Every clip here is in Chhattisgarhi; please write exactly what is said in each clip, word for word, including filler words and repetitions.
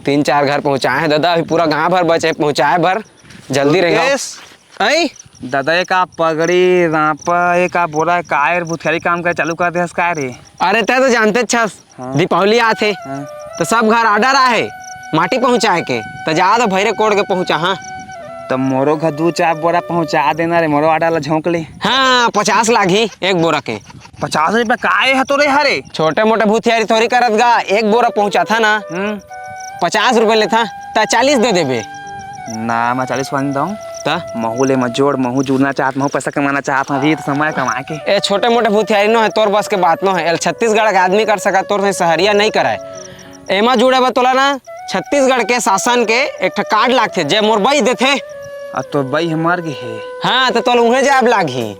तीन चार घर पहुँचाए हे दादा, अभी पूरा गाँव भर बचे पहुँचाए भर। जल्दी रेंगाव। मुकेश, आई? दादा, ये का पगड़ी, रांपा, ये का बोरा, का एर भुतियारी काम करे चालू कर दे हस का रे? अरे, तैं तो जानते छस, हाँ। दीपावली आत हे, हाँ। तो सब घर order आहे माटी पहुँचाए के, तो जा तो भैरे कोड़ के पहुँचा, हाँ। तो मोरो घर दू चार बोरा पहुँचा देना रे, मोरो order ला झोंक ले। हाँ, पचास लागही एक बोरा के। पचास रुपया काय हे तोरे हरे? छोटे मोटे भुतियारी थोड़ी करत गा, एक बोरा पहुँचाथा ना, हम्म। पचास रुपया लेथा, त चालीस दे देबे। ना, मैं चालीस वाला नहीं दूँ। त? महू ले मैं जोड़, महू जुड़ना चाहत, महू पैसा कमाना चाहत हूँ, अभी तो समय कमाए के। ए, छोटे मोटे भुतियारी नो हे, तोर बस के बात नो हे। एल छत्तीसगढ़ के आदमी कर सकत, तोर से सहरिया नहीं कराए। एमा जुड़े बर तोला ना छत्तीसगढ़ के शासन के एक ठा card लागथे, जे मोर बई देथे। अब तो बई ह मर गे हे। हाँ, तो तोला उहें जाब लागही।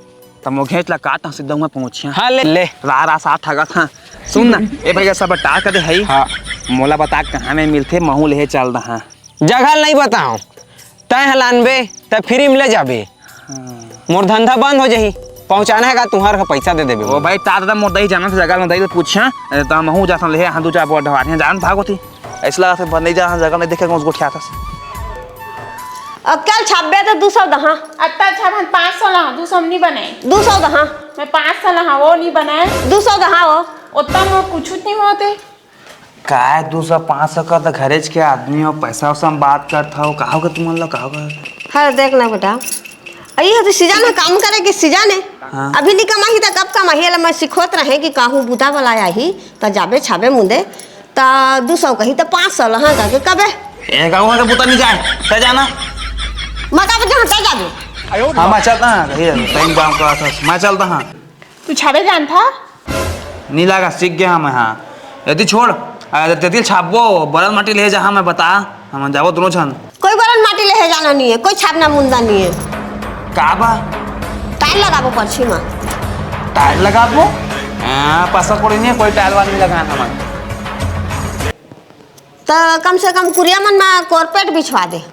त मोर घेंच ला काट, सीधा उहाँ पहुँचिया। हाँ, ले, ले। रा, रा, साठ ठगत हाँ। सुन ना, ए भैया, सब बता के दे हई। हाँ। मोला बता, कहाँ में मिलथे, महू लेहे चल दहा। जगह ल नहीं बताओ, तय ह लानबे, त free में ले जाबे। हाँ। मोर धंधा बंद हो जाही, पहुँचाना हे का, तुहर ह पैसा दे देबे। ओ भाई, ता दादा, मोर दई जानत जगह में, दई ले पूछा, त महू जाथन लेहे, हाँ, दू चार बोरा ढवारिया, जान भागो थी। ऐसा लगा थे, नहीं जा, जगह नहीं देखे, कौन गोठिया था। अक्कल छाबे तो दू सौ दहा। अत्ता छाबन पाँच सौ लहा, दू सौ में नहीं बने। दू सौ दहा। मैं पाँच सौ लहा, वो नहीं बने। दू सौ दहा वो। उतना में कुछ नहीं होते। काय दू सौ, पाँच सौ कर तो घरेज के आदमी हो, पैसा वैसा में बात करत हो, का होगे तुमन ला, का होगे? हर देख ना बेटा, अई ह तो सीजन हे, काम करे के सीजन हे। हाँ। अभी नहीं कमाही त कब कमाही? एला मैं सिखोत रहे कि काहू बुता वाला आही, त जाबे छाबे मुंदे, त दू सौ कही त पाँच सौ लहा का के कबे। ए, गाँव के बुता नहीं जाए, तय जाना। मत अब जहाँ तय जाबे। हाँ, मैं चलता हाँ, कही, टाइम काम का था, मैं चलता हाँ। तू छाबे जानथा? नी लागा, सीख गया हम, हाँ। यदि छोड़, आ, यदि छाबो, बरन माटी ले जा, हाँ, मैं बता, हम जाबो दोनों झन। कोई बरन माटी लेहे जाना नहीं है, कोई छाबना मुंदा नहीं है। का बा? टाइल लगाबो पर्ची में। टाइल लगाबो? हाँ, पैसा कोड़ी नहीं है, कोई टाइल वाइल नहीं लगाना हमारे। त कम से कम कुरिया मन में कारपेट बिछवा दे।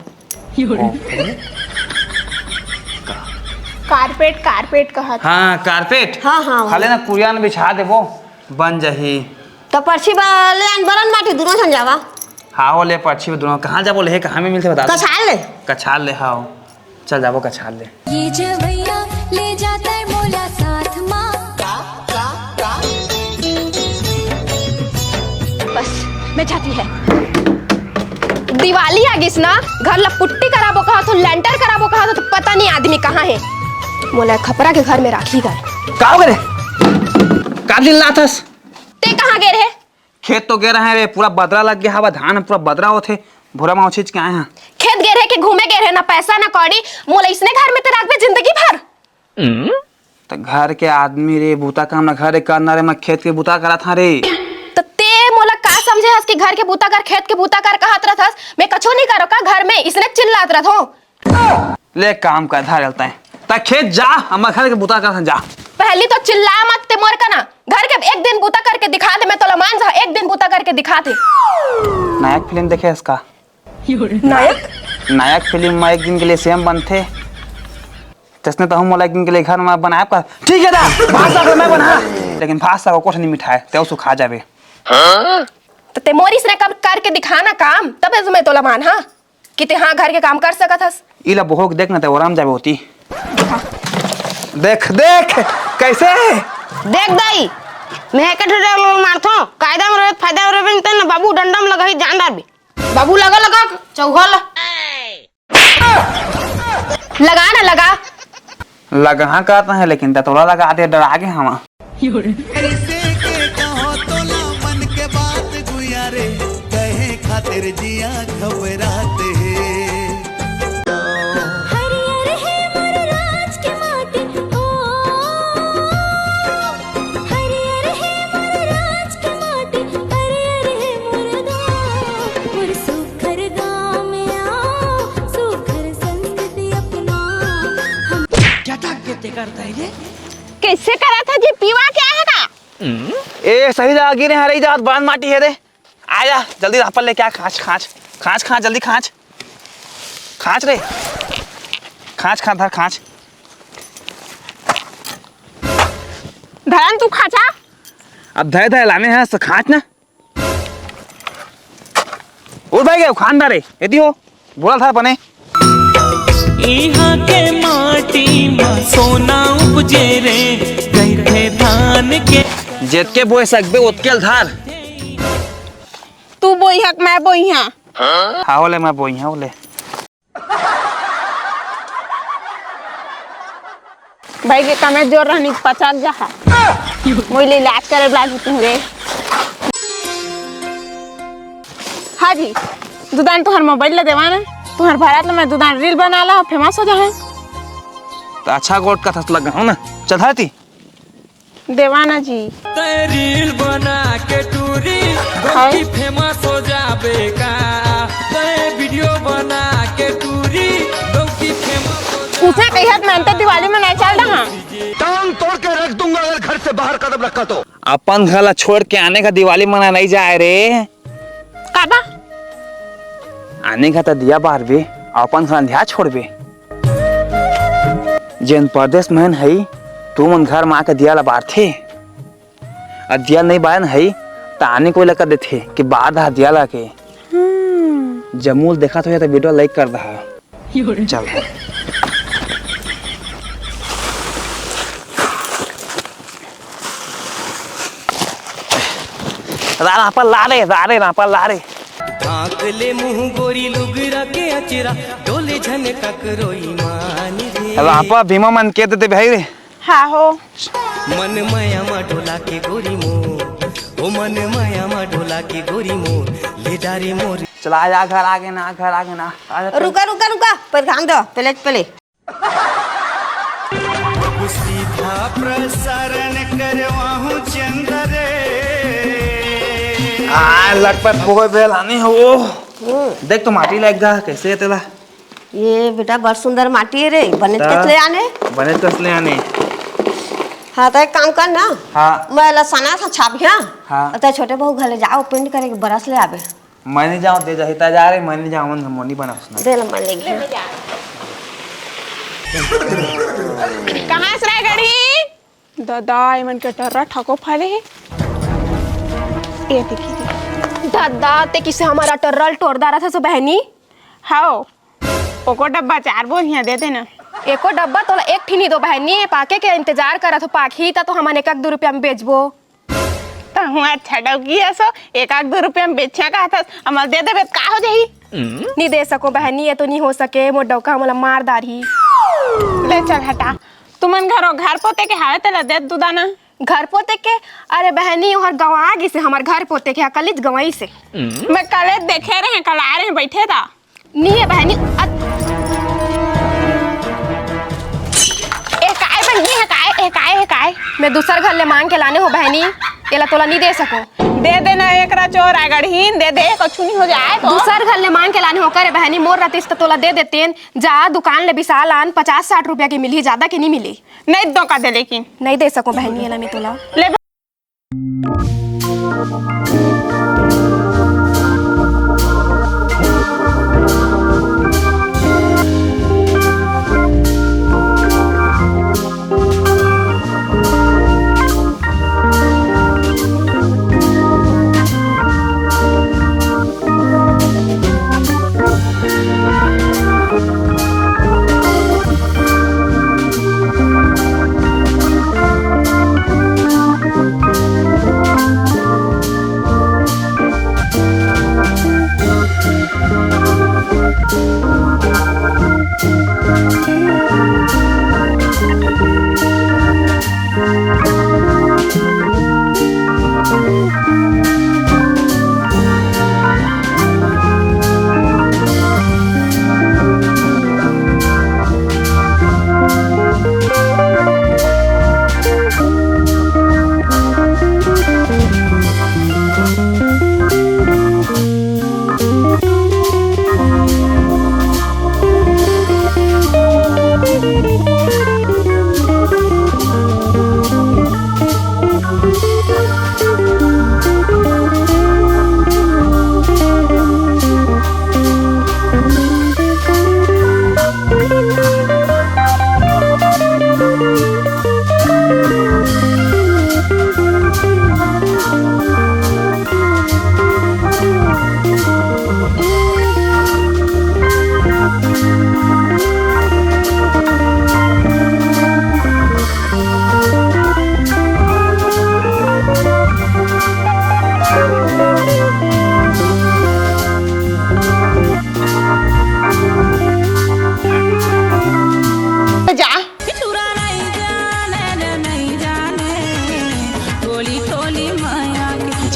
कारपेट, कारपेट कहत। हाँ, कारपेट। हाँ, हाँ, खाले वही। ना कुरिया में बिछा देबो, बन जाही। त पर्ची बा-, ले आन बरन माटी, दुनो झन जावा। हाँ, वो ले पर्ची बा दुनो। कहाँ जाबो ले, कहाँ में मिलथे बता दे। कछार ले। कछार ले, हाँ। चल जाबो कछार ले। ये जवैया ले जाता है मोला साथ मा। बस, मैं जाती है। दिवाली आ गिस ना, घर ला पुट्टी कराबो कहा तो, लेंटर कराबो कहा तो, पता नहीं आदमी कहाँ है। मोला खपरा के घर में राखी घर। का हो गे रे? का चिल्लाथस? ते कहाँ गे रहे? खेत तो गे रहे रे, पूरा बदरा लग गया हवा, धान पूरा बदरा होथे, भोरा माओ छींच के आए हैं। खेत गे रहे कि घूमे गे रहे, ना पैसा ना कौड़ी, मोला इसने घर में ते राखबे जिंदगी भर। त घर के आदमी रे, बूता काम ना घर के करना रे, मैं खेत के बूता करत हाँ रे। त ते मोला का समझे हस कि घर के बूता कर, खेत के बूता कर कहत रहत हस? मैं कछु नहीं करो का घर में, इसने चिल्लात रहत हो। ले काम कर धर लेता है। ता खेत जा, हमर घर के बुता कर जा। पहली तो चिल्ला मत ते मोर कना। घर के एक दिन बुता करके दिखा दे, मैं तोला मान जा, एक दिन बुता करके दिखा दे। नायक फिल्म देखे हस का? नायक? नायक फिल्म में एक दिन के लिए सेम बनथे। तसने तो हम मोला एक दिन के लिए घर में बनाए का। ठीक है दा, भाषा को मैं बना। लेकिन भाषा को कुछ नहीं मिठाए, ते उसको खा जाबे। तो ते मोरिस ने कब करके दिखाना काम, तबे तो मैं तोला मान, हाँ? कि ते हाँ घर के काम कर सकत हस। इला बोहो के देख ना, ते ओराम जाबे होती। देख, देख, कैसे? देख दाई, मैं के ठुरे लोल मारथो, कायदा में रहे, फायदा में रहे, ते ना बाबू डंडम लगाही, जान डारबे। बाबू लगा, लगा, चौहल। लगा ना, लगा। लगहा कहत हे, लेकिन दतोला लगा दे, डरा गे हमा। कैसे के कहो तोला मन के बात गुया रे, कहे खातिर जिया घबरात हे। हरियर हे मोर राज के माटी, ओ, हरियर हे मोर राज के माटी, हरियर हे मोर गाँव, मोर सुघर गाँव में आओ, सुघर संस्कृति अपनाओ। हम क्या ताकत करता है रे? कैसे करा था जी, पीवा क्या है का? ए, सही जगह गिरे, हरे जात बांध माटी है रे। आ जा, जल्दी रापल लेके आ, खाँच, खाँच, खाँच, खाँच, जल्दी खाँच, खाँच रे, खाँच, खाँच, धर, खाँच। धरन तू खाँचा। अब धय धय लाने हैं, तो खाँच ना। उठ भाई, गए खान डारे, एती हो, बोला था अपने। इहाँ के माटी म सोना उपजे रे, कहिथे धान के। जेतके बोए सकबे, ओतके ल धार। तू बोइहा कि मैं बोइहा? हाँ, ओले मैं बोइहा, ओले। भाई के कमे जोर रहनी पचक जा हा। मोइले इलाज करे ला जी तुहरे। हाँ जी, दुदान तुहर मोबाइल ला देवा ना, तुहर भारत ला मैं दुदान रील बना ला, फेमस हो जाए। तो अच्छा गोट कथा लगा हो ना, चल हटी। देवा ना जी। तै रील बना के टूरी, हाँ। गौकी फेमस हो जाबे का? तै वीडियो बना के टूरी, गौकी फेमस हो जाबे। उसे कहियत मैं तो दिवाली मनाए चल रहा। टांग तोड़ के रख दूंगा अगर घर से बाहर कदम रखा तो। अपन घर ला छोड़ के आने का दिवाली मना नहीं जाए रे। काबा? आने का त दिया बारबे, अपन घर अंधिया छोड़बे। जेन परदेस में हई, तू मन घर मा के दिया ला बारथे, अउ दिया नहीं बारन हई, त आने कोई लगा देथे कि बार दहा दिया ला के। हम्म। जमूल देखा तो या तो वीडियो लाइक कर दहा। चल। रा-, रापा ला रे, रा रे, रापा ला रे। ढाक ले मुंह गोरी लुगरा के अचरा, डोले झन ककरो ईमान रे। रापा भीमा मन के देते भाई रे। हाँ हो। मन मया मा डोला के गोरी मोर, ओ मन मया मा डोला के गोरी मोर, ले डारे मोर। चला जा घर आगे ना, घर आगे ना। आ जा, रुका, रुका, रुका, पर खान दो, पहले, पहले। सीधा प्रसारण करवाहूं चंद्र रे। आ, लटपट पोहे बेल आने हो। हम्म। देख तो माटी लग गा, कैसे है तेला? ये बेटा बड़ सुंदर माटी है रे, बने त कस ले आने? बने कस ले आने? हाँ, तो एक काम कर ना। हाँ। मैं ला सना था छाप गया। हाँ। तो छोटे बहू घर ले जाओ, पेंट करे के ब्रश ले आबे। मैं नहीं जाऊँ, दे जाही, ता जा रे, मैं नहीं जाऊँ, मन मोनी बना उसने। दे ला, मैं ले गया। कहाँ से रह गड़ी? दादा, एमन के टर्रा ठको फाले हे। ये देखी, देखी। दादा, ते किसे हमारा टर्रा ल टोर डारा था सो बहनी? हाओ, ओको डब्बा चार बोरियां दे देना। एको डब्बा तोला एक ठिनी दो बहनी, पाके के इंतजार करत हो, पाकही ता तो हमन एक, एक दो रुपया में बेचबो। तहूँ अच्छा डौकी हस, एक आध दू रुपया में बेचिया कहत हस, हमला दे देबे त का हो जाही? नी दे सको बहनी, ये तो नी हो सके, मोर डौका हमला मार डारही। ले चल हटा, तुमन घरो घर पोते के हावे तेला दे दू दाना। घर पोते के? अरे बहनी, ओहर गंवा गिसे, हमर घर पोते के कलित गंवाइसे। मैं कले देखे रहे, कल आए रहे, बैठे था। नी हे बहनी, अत-, ए काय बहनी, हे काय, हे काय, हे काय? मैं दूसर घर ले मांग के लाने हो बहनी, एला तोला नी दे सको। दे देना एकरा चोर आगढ़ीन, दे दे, कछु नी हो जाए तो। दूसर घर ले मांग के लाने हो करे बहनी, मोर रतिस त तोला दे देतेन। जा दुकान ले बिसाल आन, पचास साठ रुपया के मिलही, जादा के नी मिली। नहीं दो का दे लेकिन। नहीं दे सको बहनी, एला मैं तोला। ले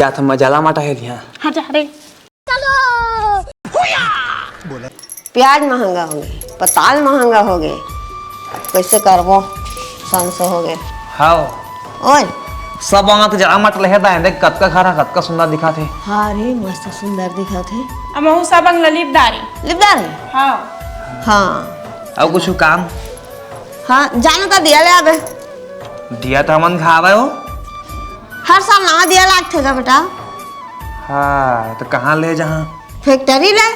जात हन, मैं जाला माटा हे लिहा। हाँ, जा रे। प्याज महंगा होगे, पताल महंगा होगे, कइसे करबो? संसो होगे। हाव। ओए। सब अंग तो जाला माटा लेहे दाए, देख कतका खरा, कतका सुंदर दिखत हे। हाँ रे, मस्त सुंदर दिखत हे। अब महू सब अंग ल लिप डारे। लिप डारे? हाँ। हाँ। अउ कुछु काम? हाँ, जानो त दिया ले आबे। दिया त हमन खावे हो। हर साल नवा दिया लागथे गा बेटा। हाँ, त कहाँ ले जहाँ? फैक्ट्री ले।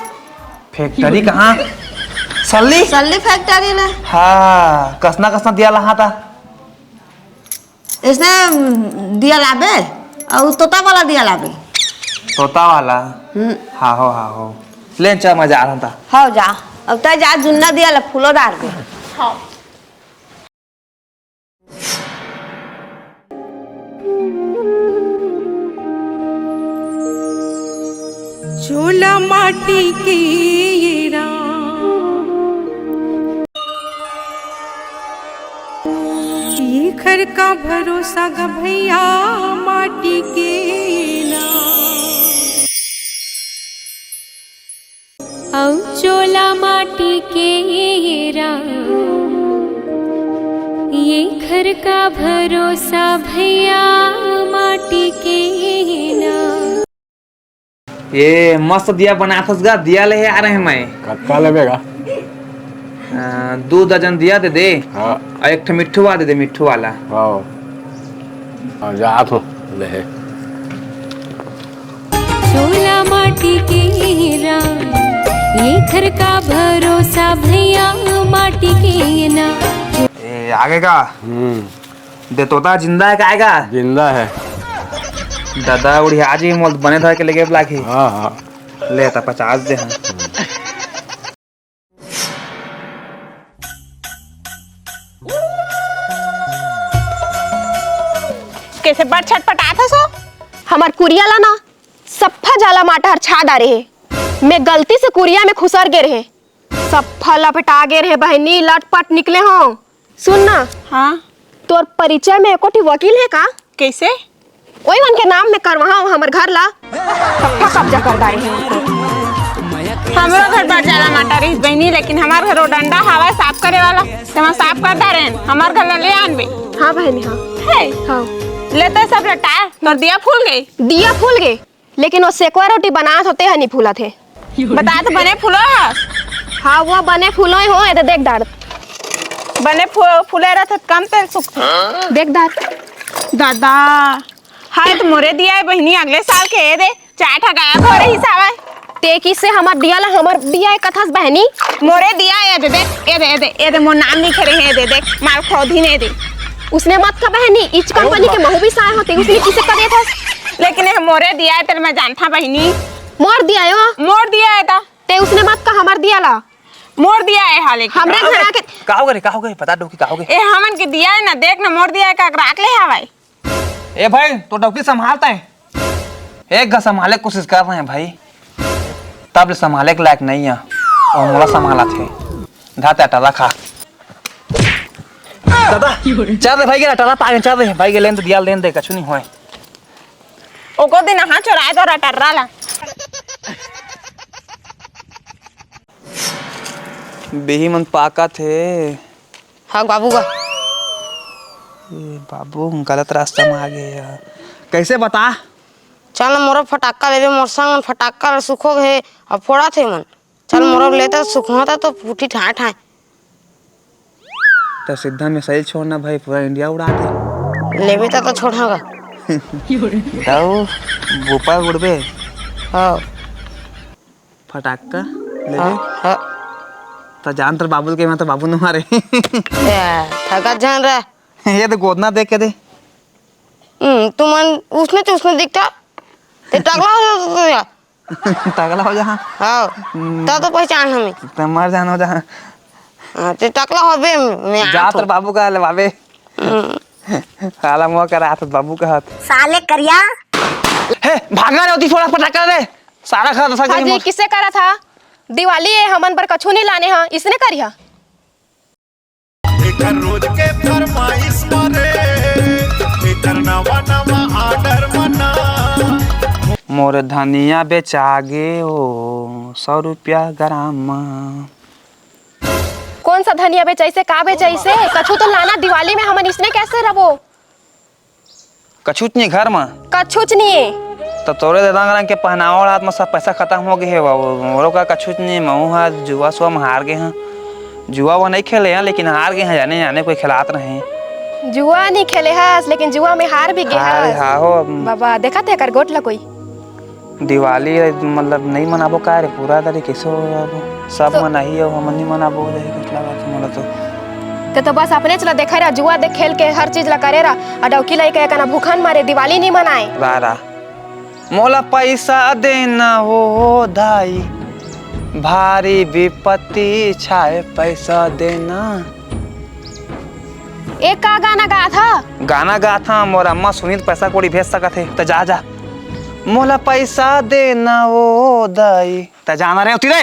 फैक्ट्री कहाँ? सल्ली? सल्ली फैक्ट्री ले। हाँ, कसना कसना दिया लहा था? इसने दिया लाबे, अउ तोता वाला दिया लाबे। तोता वाला? हम्म। हाँ हो, हाँ हो। ले चल, मैं जा रहा था। हाँ, जा। अब तय जा, जुन्ना दिया ला फूलो डार दे। हाँ। चोला माटी के ये राम, ये घर का भरोसा गा भैया माटी के ना। अउ चोला माटी के ये राम, ये घर का भरोसा भैया माटी के ना। ये मस्त दिया बनाथस गा, दिया ले आ रहे हैं मैं। कतका लेबे गा? आ, दू दर्जन दिया दे दे। हाँ। अउ एक ठो मिट्ठू वाला दे दे, मिट्ठू वाला। हाँ। हाँ, जात हो, ले। चोला माटी के राम, ये घर का भरोसा भैया माटी के ना। ए, आगे का? हम्म। दे तोता जिंदा हे का आएगा? जिंदा हे। दादा उड़ी आज ही मोल बने धर के लेके लागही। हाँ, हाँ। ले त पचास दे हम। कइसे बड़ छटपटात हस ओ? हमर कुरिया ला ना सफ्फा जाला माटा हर छा डारे हे। मैं गलती से कुरिया में खुसर गे रहे, सफ्फा लपेटा गे रहे बहिनी, लटपट निकले हो। सुन ना। हाँ। तोर परिचय में एको ठी वकील हे का? कइसे? ओई मन के नाम में करवाहा हमर घर ला, सफ्फा कब्जा कर डारे हे। हमरो घर बर जाला माटा रहिस बहिनी, लेकिन हमर घर ओ डंडा हवय साफ करे वाला, तेमा साफ कर डारेन। हमर घर ला ले आनबे। हाँ बहिनी, हाँ। हे। हाँ। ले तो सब लटा, तोर दिया फूल गे। दिया फूल गे, लेकिन ओ सेकवा रोटी बनात होते ह नी फूलत हे। बता तो बने फूलो ह। हाँ, वो बने फूलो हो, ए दे देख डार। बने फू-, फूले रहत हे त कम तेल सुखथे। देख डार। दादा, हाय त मोरे दिया हे बहिनी, अगले साल के ए दे, चार ठा गायब हो रहिस हावय। ते किसे हमर दिया ला हमर दिया हे कथस बहिनी? मोरे दिया हे, ए दे देख, ए दे, ए दे, ए दे, मोर नाम लिखे रहे, ए दे देख, माल खौधी ने दे। उसने मत का बहिनी, इच कंपनी के महू बिसाए होते, उसने किसे का देथस? लेकिन ए मोरे दिया हे, तेला मैं जानथा बहिनी। मोर दिया हे ओ? मोर दिया हे ता। ते उसने मत का हमर दिया ला। मोर दिया हे हाले के। हमरे घर आके का हो गे रे, का हो गे रे? बता डौकी, का हो गे रे? ए हमन के दिया हे ना, देख ना मोर दिया हे का राख ले हावय। ए भाई, तो डौकी संभालता है। एक घ संभाले के कोशिश कर रहे हैं भाई, तब ले संभाले के लायक नहीं है। अउ मोला संभालत हे। धा ते अटला खा। दादा, चल रे भाई, गे अटला पागे, चल रे भाई, गे लेन दे, दिया लेन दे, कछु नहीं होय। ओको दिन हाँ चोराए तो अटर्रा ला। बिही मन पाकत हे। हाँ बाबू गा। ए बाबू, गलत रास्ता में आ गे यार। कइसे बता? चल ना मोरो फटाका लेबे, मोर संग फटाका ल सुखो हे, अब फोड़त हे मन। चल मोरो लेता सुखोता तो फूटी ठाए ठाए। त सीधा मिसाइल छोड़ना भाई, पूरा इंडिया उड़ा दे। लेबे त तो छोड़ागा। दाऊ, भूपा उड़बे। हाँ। फटाका लेबे? हाँ, हाँ। त जान तर बाबू के, मैं तो बाबू न मारे। ए, थका जान रहा। ये तो गोदना देख के दे। हम्म, तुमन उसने तो उसने दिखता। ते टकला हो जाता तो यार। टकला हो जा। हाँ। हम्म। तब तो पहचान हमें। ते मर जान हो जा। हाँ, ते टकला हो बे, मैं जा आत तर हूँ। बाबू का लेवाबे। हम्म। साला मोर करा हाथ बाबू का हाथ। साले करिया। हे, भागना रे, ओती फोड़ा फटाका रे। सारा खा दसा हाँ कहीं जी, मोर। किसे करा था? दिवाली है, हमन बर कछु नहीं लाने हा, इसने करिया। एकर रोज के फरमाइश मरे, एकर नवा नवा ऑर्डर मना। धनिया बेचागे ओ सौ रुपया ग्राम म। कौन सा धनिया बेचाइसे, का बेचाइसे? कछु तो लाना, दिवाली में हमन इसने कैसे रबो? कछुच नहीं घर म। कछुच नहीं है। तो तोरे दे रंग रंग के पहनावा ओढ़ात म सब पैसा खत्म हो गए हे बाबू। मोरो का कछुच नहीं, महू हा जुआ सुआ म हार गए हाँ। जुआ वो नहीं खेले हाँ, लेकिन हार गए हाँ, जाने जाने कोई खिलात रहे। जुआ नहीं खेले हस, लेकिन जुआ में हार भी गए हार, हस। हाँ हो। बाबा, देखा थे एकर गोठ ला कोई। दिवाली मतलब नहीं मनाबो का रे? पूरा तरीके से हो जाबो। सब तो मनाही हो, हमन नहीं मनाबो, यही कुछ लगा था मोला तो। ते तो बस अपने चला देखा रहा, जुआ देख खेल के हर चीज ला करे रहा, और डौकी लइका एकना भूखन मारे दिवाली नहीं मनाए। रा रा। मोला पैसा देना हो दाई, भारी विपत्ति छाए, पैसा देना। ए का गाना गात ह? गाना गात ह, मोर अम्मा सुनी त पैसा कौड़ी भेज सकत हे, त जा, जा। मोला पैसा देना ओ दाई। त जाना रे, उती रे।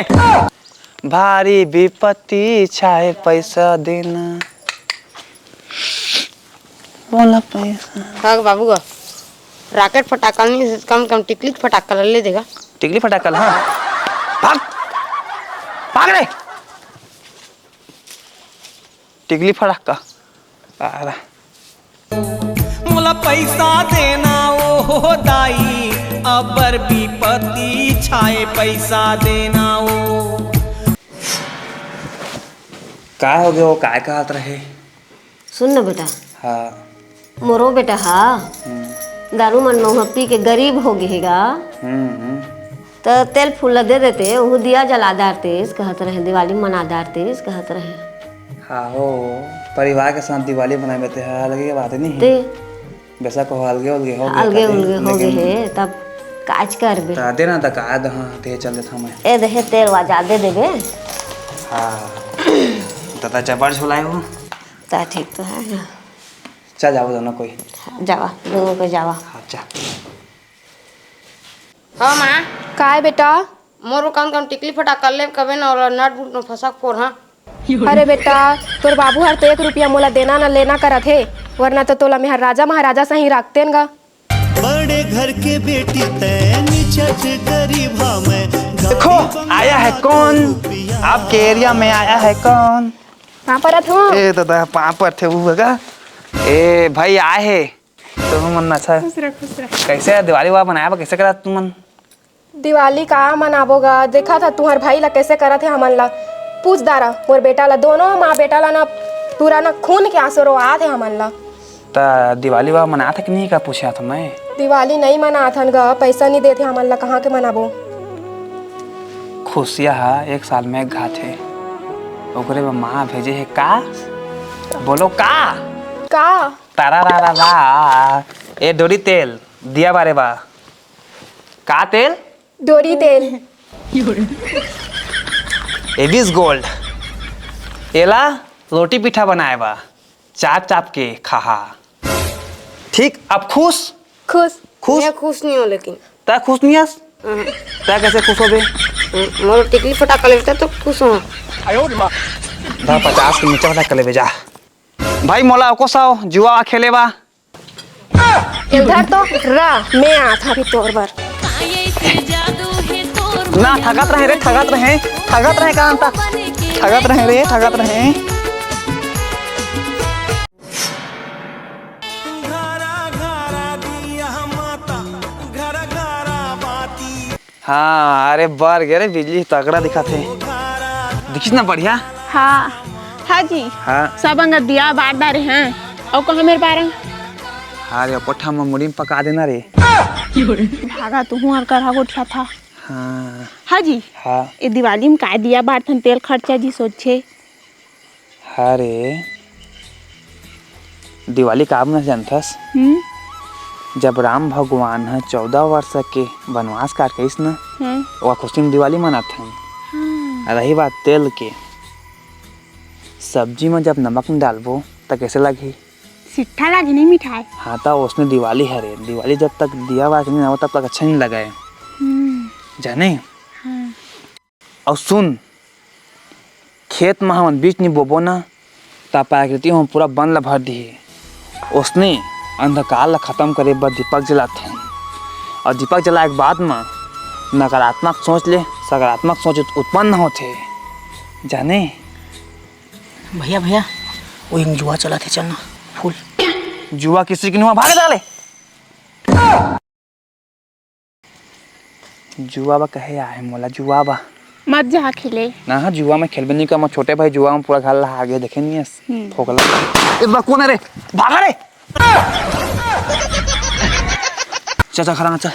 भारी विपत्ति छाए, पैसा देना। मोला पैसा। हाँ ग बाबू ग, rocket फटाका नहीं, कम कम टिकली फटाका ले देगा। टिकली फटाका, हाँ। भाग। भाग रे। टिकली फटाका। आ रहा। मोला पैसा देना ओ हो दाई, अबर विपत्ति छाए पैसा देना ओ। का हो गयो? काय कहत रहे? सुन ना बेटा। हाँ। मोरो बेटा हा। हम्म। दारू मन महुआ पी के गरीब हो गए हे गा। हम्म, हम्म। त तेल फूल ला दे देते, उहू दिया जला डारतेस, कहत रहे दिवाली मना डारतेस, कहत रहे। हाँ हो, परिवार के साथ दिवाली मनाए में ते हा अलगे के बात नहीं है। ते बेशक हो, अलगे उलगे हो गए, अलगे उलगे हो गए लेकिन हे, तब काज करबे। त दे ना, त का दे, हाँ, दे चल देता मैं। ए दे हे, तेल वा जा दे देबे। हाँ, दादा जबर झोलाए हो। त ठीक तो है। चल जाओ दोनों कोई। जावा, दोनों कोई जावा। हाँ, चल। हाँ माँ। काय बेटा? मोर कम कम टिकली फटाका ले कबे न ओला नट बुट न फसक फोर, हाँ। अरे बेटा, तोर बाबू हर तो एक रुपया मोला देना न लेना करत हे, वरना तो तोला मेहर राजा महाराजा सही राखतेन गा। बड़े घर के बेटी तैं निचट गरीब हाँ मैं। देखो, आया है कौन? आपके एरिया में आया है कौन? पाँव परत हूँ। ए दादा, पाँव परथे वो गा। ए भाई, आए हे। तो मन अच्छा। खुश रह, खुश रह। कैसे दिवाली वा मनाया बा, कैसे करा तुमन? दिवाली का मनाबो गा, देखा था तुहर भाई ला कैसे करत हे हमन ला। पूछ दारा, मोर बेटा ला, दोनों माँ बेटा ला ना, पूरा ना खून के आंसू रोआत हे हमन ला। त दिवाली वा मनात हे कि नहीं का पूछा था मैं? दिवाली नहीं मनात हन गा, पैसा नहीं देत हे हमन ला, कहाँ के मनाबो? खुशिया हा एक साल में एक घात हे, ओकरे बर माँ भेजे हे का? बोलो का? का? तारा रा रा रा। ए डोरी तेल, दिया बारे बा। का तेल? डोरी तेल। Aves gold. एला रोटी पीठा बनाए बा। चाप चाप के खाहा। ठीक, अब खुश? खुश। खुश? मैं खुश नहीं हूँ लेकिन। तै खुश नहीं हस? हम्म। तै कैसे खुश होबे? हम्म, मोर टिकली फटाका लेबे त तो खुश हूँ। दा पचास के नीचे फटाका लेबे जा। भाई मोला एको सौ जुआ खेले बा। इधर तो रा, मैं आत हूँ अभी तोर बर। ना, थकत रहे रे, थकत रहे, थकत रहे, का अंता? थकत रहे रे, थकत रहे। हाँ, अरे बर गे रे, बिजली तगड़ा दिखत हे। दिखिस ना बढ़िया? हाँ, हाँ जी। हाँ। सब अंग दिया बार डारे हैं। अउ कहाँ मेर बारंग? हाँ रे, कोठा में मुड़ी में पका देना रे। भागा तू हूँ और करहा गोठिया था। हाँ। हाँ जी। हाँ। ए दिवाली में काय दिया बार थन तेल खर्चा जी सोचे। हाँ रे, दिवाली काबर मनाथे जानथस? हम्म। जब राम भगवान ह चौदह वर्ष के वनवास काट के आइस न, हम्म। ओकर खुशी में दिवाली मनाथन। हम्म। रही बात तेल के, सब्जी में जब नमक नहीं डालबो, त कैसे लगही? सिट्ठा लगही, नहीं मिठाई। हाँ, त ओसने दिवाली हरे। दिवाली जब तक दिया बार के नहीं आवे, तब तक अच्छा नहीं लगे। हम्म। जाने? हाँ। अउ सुन, खेत म हमन बीज नी बोबो न, त प्राकृति हमन पूरा बन ल भर दिही। ओसने अंधकार ल खतम करे बर दीपक जलाथन। अउ दीपक जलाए के बाद म नकारात्मक सोच ले सकारात्मक सोच उत-, उत्पन्न होथे। जाने? भैया, भैया, वो एक जुआ चलत हे, चल ना, फुल। जुआ किसी की नुआ भागे डाले। जुआ बा कहे आए मोला, जुआ बा। मत जा खेले। ना, हाँ, जुआ में खेलबे नहीं कर, मैं छोटे भाई जुआ में पूरा घर ला आगे देखे नहीं है। हम्म। फोकला। ए बा, कौन है रे? भागा रे। चल, चल, खड़ा, चल।